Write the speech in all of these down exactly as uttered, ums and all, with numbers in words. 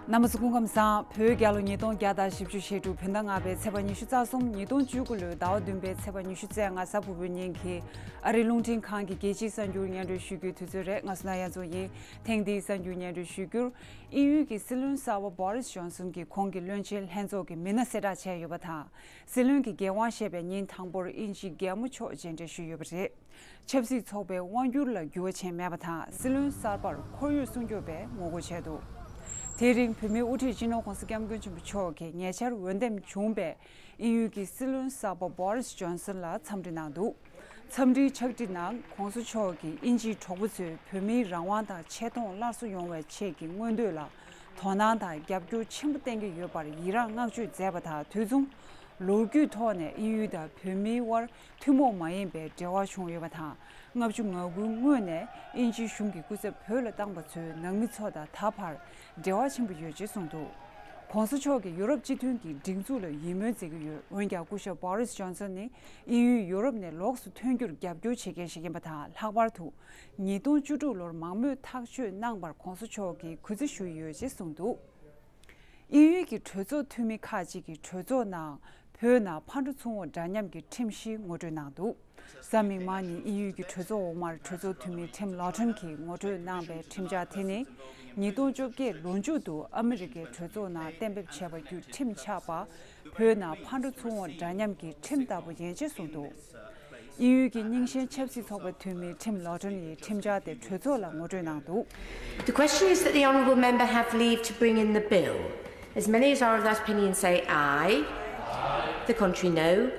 རྣམ་པ་ཚོ་སྐུ་ཁམས་བཟང་། བོད་རྒྱལ་ལོ་ཉིས་སྟོང་བརྒྱ་དང་བཞི་བཅུ་ཞེ་དྲུག་བོད་ཟླ་ལྔ་པའི་ཚེས་པ་ཉི་ཤུ་རྩ་གསུམ། ཉིས་སྟོང་བཅུ་དགུ་ལོའི་ཟླ་བ་བདུན་པའི་ཚེས་པ་ཉི་ཤུ་རྩ་ལྔ། གཟའ་ཕུར་བུའི་ཉིན་གྱི་ཨ་རིའི་རླུང་འཕྲིན་ཁང་གི་རྒྱལ་སྤྱིའི་གསར་འགྱུར་སྙན་སྒྲོན་ཞུ་རྒྱུའི་དུས་ཚོད་རེད། ང་སོ་ན་ཡ་མཚོ་ཡིན། ཐེངས་འདིའི་གསར་འགྱུར་སྙན་སྒྲོན་ཞུ་རྒྱུར། དབྱིན་ཡུལ་གྱི་སྲིད་བློན་གསར་པ་བྷོ་རིས་ཇོན་སོན་གྱིས་ཁོང་གི་བློན་ཆེན་ལྷན་ཚོགས་ཀྱི་མི་སྣ་གསལ་བསྒྲགས་བྱས་ཡོད་པ་དང་། སྲིད་བློན་གྱི་འགན་དབང་བཞེས་པའི་ཉིན་དང་པོར་དབྱིན་ཇིའི་རྒྱལ་མོ་མཆོག་མཇལ་འཕྲད་ཞུས་ཡོད་པ་རེད། ཆབ་སྲིད་ཚོགས་པའི་དབང་སྒྱུར་ལ་འགྱུར་བ་ཕྱིན་མེད་པ་དང་། སྲིད་བློན་གསར་པར་ཁོར་ཡུག་སྲུང་སྐྱོབ་པས་ངོ་རྒོལ་བྱས་འདུག་དེ་རིང་བོད་མིའི་དབུ་ཁྲིད་སྤྱི་ནོར་༧གོང་ས་༧སྐྱབས་མགོན་ཆེན་པོ་མཆོག་གིས་ཉེ་ཆར་འོས་འདེམས་བྱུང་པའི་དབྱིན་ཡུལ་གྱི་སྲིད་བློན་གསར་པ་བྷོ་རིས་ཇོན་སོན་ལ་འཚམས་འདྲི་གནང་འདུག་འཚམས་འདྲིའི་ཕྱག་བྲིས་ནང་༧གོང་ས་མཆོག་གིས་དབྱིན་ཇིའི་གྲོགས་པོ་ཚོས་བོད་མིའི་རང་དབང་དང་ཆེ་མཐོང་སླར་གསོ་ཡོང་བའི་ཆེད་ཀྱི་མངོན་འདོད་ལ་དོ་སྣང་དང་རྒྱབ་སྐྱོར་ཆེན་པོ་བསྟན་གྱི་ཡོད་པར་ཡི་རངས་བསྔགས་བརྗོད་མཛད་པ་དང་། དུས་མཚུངས་ལོ་རྒྱུས་ཐོག་ནས་དབྱིན་ཡུལ་དང་བོད་མིའི་དབར་ཐུན་མོང་མ་ཡིན་པའི་འབྲེལ་བ་བྱུང་ཡོད་པ་དང་། ལྔ་བཅུ་ང་དགུའི་སྔོན་ནས་དབྱིན་ཇིའི་གཞུང་གིས་སྐུ་ཚབ་བོད་ལ་བཏང་པ་ཚོའི་ནང་མི་ཚོ་དང་ད་བར་འབྲེལ་བ་ཆེན་པོ་ཡོད་ཅེས་གསུངས་འདུག ༧གོང་ས་མཆོག་གིས་ཡུ་རོབ་སྤྱི་མཐུན་གྱི་སྒྲིག་འཛུགས་ལ་ཡིད་སྨོན་མཛད་ཀྱི་ཡོད། འོན་ཀྱང་སྐུ་ཞབས་བྷོ་རིས་ཇོན་སོན་ནི་དབྱིན་ཡུལ་ཡུ་རོབ་ནས་ལོགས་སུ་ཐོན་རྒྱུར་རྒྱབ་སྐྱོར་བྱེད་མཁན་ཞིག་ཡིན་པ་དང་། ལྷག་པར་དུ་ཉིས་སྟོང་བཅུ་དྲུག་ལོར་མང་མོས་ཐག་གཅོད་གནང་པར་༧གོང་ས་མཆོག་གིས་གུས་བརྩི་ཞུ་ཡི་ཡོད་ཅེས་གསུངས་འདུག་དབྱིན་ཡུལ་གྱི་གྲོས་ཚོགས་འཐུས་མི་ཁག་ཅིག་གིས་གྲོས་ཚོགས་ནང་བོད་ནང་ཕར་འགྲོ་ཚུར་འོང་འདྲ་མཉམ་གྱི་ཁྲིམས་གཞི་ངོ་སྤྲོད་གནང་འདུག་གཟའ་མིག་དམར་ཉིན་དབྱིན་ཡུལ་གྱི་གྲོས་ཚོགས་འོག་མར་གྲོས་ཚོགས་འཐུས་མི་ཊིམ་ལོ་ཊོན་གྱིས་ངོ་སྤྲོད་གནང་པའི་ཁྲིམས་འཆར་དེ་ནི། ཉིས་སྟོང་བཅོ་བརྒྱད་ལོ་མཇུག་ཏུ་ཨ་མི་རི་ཀའི་གྲོས་ཚོགས་ནང་གཏན་འབེབས་བྱས་པ་བརྒྱུད་ཁྲིམས་ཆགས་པ། བོད་ནང་ཕར་འགྲོ་ཚུར་འོང་འདྲ་མཉམ་གྱི་ཁྲིམས་ལྟ་བུ་ཡིན་ཅེས་གསུངས་འདུག་དབྱིན་ཡུལ་གྱི་རྙིང་ཞེན་ཆབ་སྲིད་ཚོགས་པ་འཐུས་མི་ཊིམ་ལོ་ཊོན་ཡིས་ཁྲིམས་འཆར་དེ་གྲོས་ཚོགས་ལ་ངོ་སྤྲོད་གནང་འདུག The question is that the honourable member have leave to bring in the bill. As many as are of that opinion say aye. The contrary, no.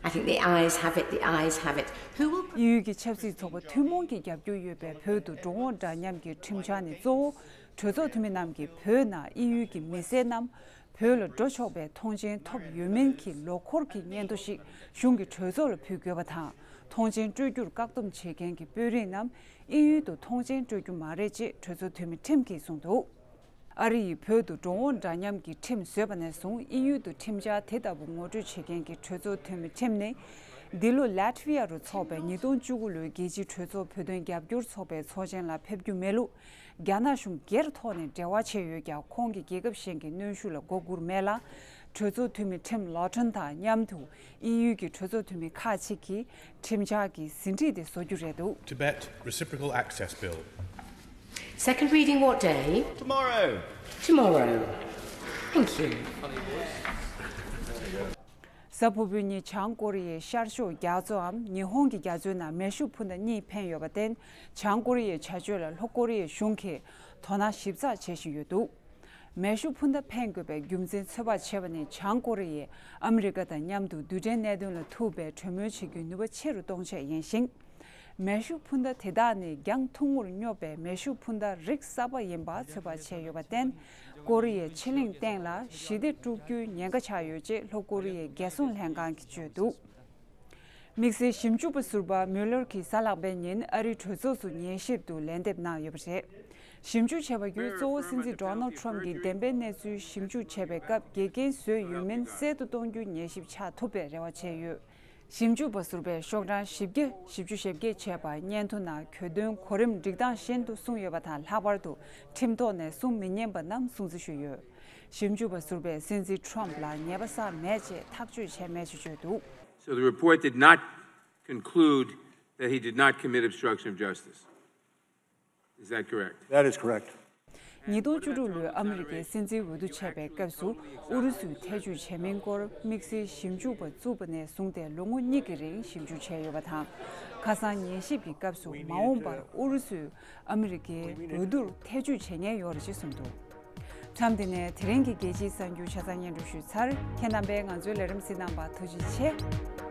I think the ayes have it, the ayes have it. Who will དབྱིན་ཡུལ་གྱི་ཆབ་སྲིད་ཚོགས་པ་ཐུན་མོང་གི་རྒྱབ་སྐྱོར་ཡོད་པའི་བོད་དུ་འགྲོ་འོང་འདྲ་མཉམ་གྱི་ཁྲིམས་འཆར་ནི། གཙོ་བོ་གྲོས་ཚོགས་འཐུས་མི་རྣམས་ཀྱིས་བོད་ནང་དབྱིན་ཡུལ་གྱི་མི་སེར་རྣམས་བོད་ལ་འགྲོ་ཆོག་པའི་ཐོངས་མཆན་ཐོབ་ཡོད་མིན་གྱི་ལོ་འཁོར་གྱི་སྙན་ཐོ་ཞིག་གཞུང་གི་གྲོས་ཚོགས་ལ་ཕུལ་དགོས་པ་དང་། ཐོངས་མཆན་སྤྲོད་རྒྱུར་བཀག་སྡོམ་བྱེད་མཁན་གྱི་དཔོན་རིགས་རྣམས་དབྱིན་ཡུལ་དུ་ཐོངས་མཆན་སྤྲོད་རྒྱུ་མ་རེད་ཅེས་གྲོས་ཚོགས་འཐུས་མི་ཊིམ་གྱིས་གསུངས་འདུག་ཨ་རི་ཡིས་བོད་དུ་འགྲོ་འོང་འདྲ་མཉམ་གྱི་ཁྲིམས་བཟོས་པ་ནས་བཟུང་དབྱིན་ཡུལ་དུ་ཁྲིམས་འཆར་དེ་ལྟ་བུ་ངོ་སྤྲོད་བྱེད་མཁན་གྱི་གྲོས་ཚོགས་འཐུས་མི་ཊིམ་ནི། འདི་ལོ་ལེ་ཊ་ཝི་ཡ་རུ་འཚོགས་པའི་ཉིས་སྟོང་བཅུ་དགུ་ལོའི་རྒྱལ་སྤྱིའི་གྲོས་ཚོགས་བོད་དོན་རྒྱབ་སྐྱོར་ཚོགས་པའི་ཚོགས་ཆེན་ལ་ཕེབས་རྒྱུ་མེད་ལུགས། རྒྱ་ནག་གཞུང་སྒེར་ཐོག་ནས་འབྲེལ་བ་བྱས་ཡོད་ཀྱང་། ཁོང་གིས་རྒྱལ་ཁབ་གཞན་གྱི་གནོན་ཤུགས་ལ་མགོ་སྒུར་མེད་ལ། གྲོས་ཚོགས་འཐུས་མི་ཊིམ་ལོ་ཊོན་དང་མཉམ་དུ་དབྱིན་ཡུལ་གྱི་གྲོས་ཚོགས་འཐུས་མི་ཁག་ཅིག་གིས་ཁྲིམས་འཆར་གྱི་ཟིན་བྲིས་དེ་བཟོ་རྒྱུ་རེད་འདུག Tibet Reciprocal Access Bill. Second reading what day? Tomorrow. Tomorrow. Thank you. གཟའ་ཕུར་བུའི་ཉིན་བྱང་ཀོ་རི་ཡའི་ཤར་ཕྱོགས་རྒྱ་མཚོའམ་ཉི་ཧོང་གི་རྒྱ་མཚོའི་ནང་མེ་ཤུགས་འཕུར་མདའ་གཉིས་འཕེན་ཡོད་པར་བརྟེན། བྱང་ཀོ་རི་ཡའི་བྱ་སྤྱོད་ལ་ལྷོ་ཀོ་རི་ཡའི་གཞུང་གིས་དོ་སྣང་ཞིབ་ཚགས་བྱེད་བཞིན་ཡོད་འདུག་མེ་ཤུགས་འཕུར་མདའ་འཕེན་དགོས་པའི་རྒྱུ་མཚན་ཚོད་དཔག་བྱས་པ་ནི། བྱང་ཀོ་རི་ཡས་ཨ་མི་རི་ཀ་དང་མཉམ་དུ་རྡུལ་ཕྲན་གནད་དོན་ལ་ཐུག་པའི་གྲོས་མོལ་བྱེད་རྒྱུའི་ནུས་པ་ཆེ་རུ་གཏོང་ཆེད་ཡིན་ཞིང་། མེ་ཤུགས་འཕུར་མདའ་དེ་དག་ནི་རྒྱང་ཐུང་ངུར་སྙོབ་པའི་མེ་ཤུགས་འཕུར་མདའ་རིགས་གསར་པ་ཡིན་པ་ཚོད་དཔག་བྱས་ཡོད་པར་བརྟེན། ཀོ་རི་ཡའི་ཕྱེད་གླིང་སྟེང་ལ་ཞི་བདེ་དཀྲུག་རྒྱུའི་ཉེན་ཁ་ཆགས་ཡོད་ཅེས་ལྷོ་ཀོ་རི་ཡའི་རྒྱལ་སྲུང་ལྷན་ཁང་གིས་བརྗོད་འདུག་དམིགས་བསལ་ཞིབ་འཇུག་པ་ཟུར་པ་མུ་ལར་གྱིས་གཟའ་ལྷག་པའི་ཉིན་ཨ་རིའི་གྲོས་ཚོགས་སུ་ཉན་ཞིབ་ཏུ་ལན་འདེབས་གནང་ཡོད་པ་རེད། ཞིབ་འཇུག་བྱས་པ་བརྒྱུད། གཙོ་བོ་སྲིད་འཛིན་ཌོ་ནལ་ཊམ་གྱིས་བདེན་པའི་གནས་ཚུལ་ཞིབ་འཇུག་བྱས་པའི་སྐབས་འགལ་རྐྱེན་བཟོས་ཡོད་མིན་གསལ་དུ་གཏོང་རྒྱུའི་ཉན་ཞིབ་ཆགས་ཐུབ་པའི་རེ་བ་བྱས་ཡོད། ཞིབ་འཇུག་པ་ཟུར་པས་ཤོག་གྲངས་བཞི་བརྒྱ་བཞི་བཅུ་ཞེ་བརྒྱད་བྱས་པ་སྙན་ཐོ་ནང་གྱོད་དོན་གོ་རིམ་སྒྲིག་སྟངས་གཞན་དུ་གསུངས་ཡོད་པ་དང་། ལྷག་པར་དུ་ཁྲིམས་ཐོག་ནས་གསུང་མི་ཉན་པ་རྣམས་སྲུང་བརྩི་ཞུས་ཡོད། ཞིབ་འཇུག་པ་ཟུར་པས་སྲིད་འཛིན་ཊམ་ལ་ཉེས་པ་བསགས་མེད་ཅེས་ཐག་གཅོད་བྱས་མེད་ཅེས་བརྗོད་འདུག So the report did not conclude that he did not commit obstruction of justice. Is that correct? That is correct. ཉིས་སྟོང་བཅུ་དྲུག་ལོའི་ཨ་མི་རི་ཀའི་སྲིད་འཛིན་འོས་བསྡུ་བྱས་པའི་སྐབས་སུ་ཨུ་རུ་སུས་ཐེ་བྱུས་བྱས་མིན་སྐོར་དམིགས་བསལ་ཞིབ་འཇུག་པ་བཙུགས་པ་ནས་བཟུང་སྟེ་ལོ་ངོ་གཉིས་ཀྱི་རིང་ཞིབ་འཇུག་བྱས་ཡོད་པ་དང་། ཁ་སང་ཉན་ཞིབ་ཀྱི་སྐབས་སུ་མ་འོངས་པར་ཨུ་རུ་སུས་ཨ་མི་རི་ཀའི་འོས་བསྡུར་ཐེ་བྱུས་བྱེད་ཉེན་ཡོད་རེད་ཅེས་གསུངས་འདུག་ཊམ་འདི་ནས་དེ་རིང་གི་རྒྱལ་སྤྱིའི་གསར་འགྱུར་ཆ་ཚང་སྙན་སྒྲོན་ཞུས་ཚར། ཁྱེད་རྣམ་པས་ང་ཚོའི་ལས་རིམ་གཟིགས་གནང་བར་ཐུགས་རྗེ་ཆེ།